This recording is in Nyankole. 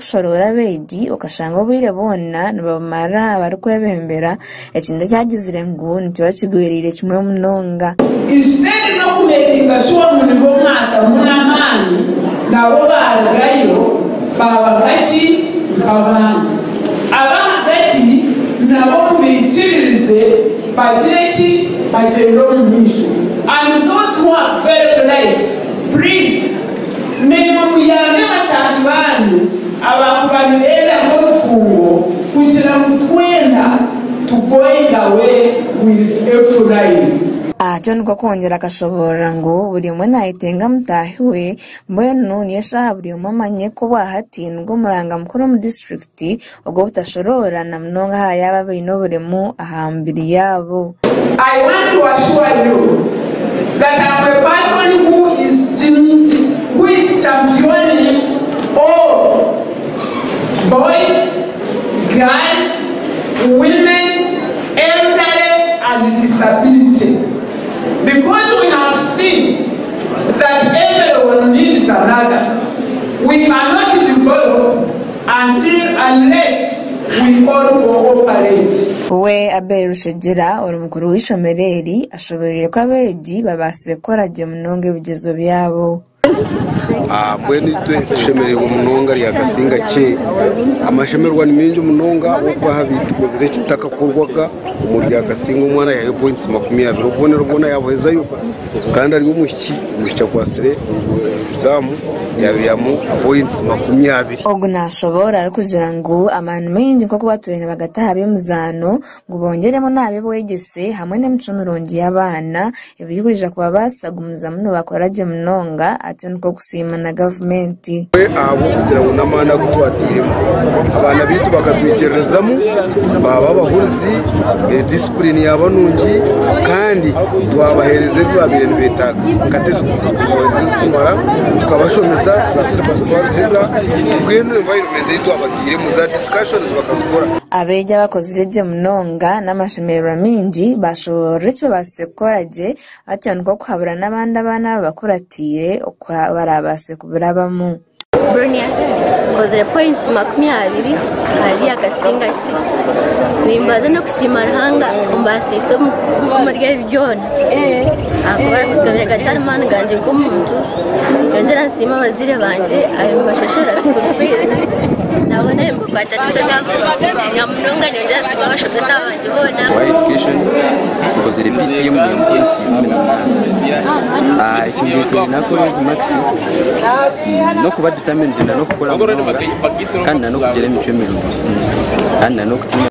n'okushoroora abeegi okashanga obwire bwona nibabumara barikwebembera, ekintu ekyagizire ngu nikiba kigweriire kimwe munonga. Instead n'okumekinga sure ngu nibo mwatamu n'amaani nabo baarugayo baaba nkaki? Nk'abandi. Ab'ahagati nabo mubaikiririze bagire ki? Bagyende omu maisho. And those who are very bright, please naimwe muyambe bataahi baanyu abaakuba nibenda nk'orufungo kugira ngu twena to going away with F9s. Atyo nikwo kwongyera akashoboorora ngu buri omwe naayetenga mutaahi we, mbwenu niyo eshaaha buri omwe amanye ku obwahati nigwo muranga mukuru omu disiturikiti ogw'obutashoroora na munonga aha yaaba abaine oburemu aha mibiri yaabo. I want to assure you that I'm a person who is who is championing all boys, girls, women, elderly and disability because we have seen that everyone needs another. We cannot develop until unless we all cooperate. We Abel Rushegyera ori mukuru w'eishomero eri ashoboreire ku abeegi babaasize kukora gye munonga ebigyezo byabo. Mbwenu itwe tushemereirwe munonga Ryakasinga kye. Amashemererwa ni maingi munonga ahabw'okuba aha tukozire ekitakakorwaga omuri Ryakasinga omwana yaihayo points 20 obubonero bwona yabuhezayo kandi ari omwishiki, omwishiki akwatsire exam yaihamu points 20. Ogu nashoboora arikugira ngu amaani maingi nk'oku batwire nibagata aha by'emizaano ngu bongyeremu n'aha by'obwegyese hamwe n'emicwe mirungi y'abaana ebirikwija kubabaasisa kugumizamu nibakora gye munonga atyo nikwo kusiima na gavumenti. Ahabw'okugira ngu n'amaani agu twatairemu, abaana baitu bakatwikiririzamu baaba abahurizi, disipuriini yaaba nungi kandi twabaheereza ebi baabaire nibeetaaga nka tesiti tukabaheereza ezirikumara, tukabashomesa za sirabasi twaziheza, mbwenu envayiromenti ei twabatairemu za disikashonizi bakazikora. Abeegi abakozire gye munonga n'amashemererwa maingi baashoboorora eki babaasize kukora gye batyo nikwo kuhabura n'abandi abaana ababakuratiire oku baraabaase kubirabamu. Bronius, Nkozire points 20 ahari Akasinga kye. Nimbanza n'okusiima Ruhanga ombaasiise omuri ebi byona ahakuba gabaire gatari maani gangye nk'omuntu. Nyongyera nsiima abazaire bangye abu nibashashura school fees nabo naaba nimbakwatanisa nabo. Na munonga nyongyera nsiima abashomesa bangye boona. Education nkozire PCM naihamu points 18. Ekindeteire nakora ezi marks n'okuba determined na n'okukora munonga kandi na n'okugira emicwe mirungi kandi na n'okutiina.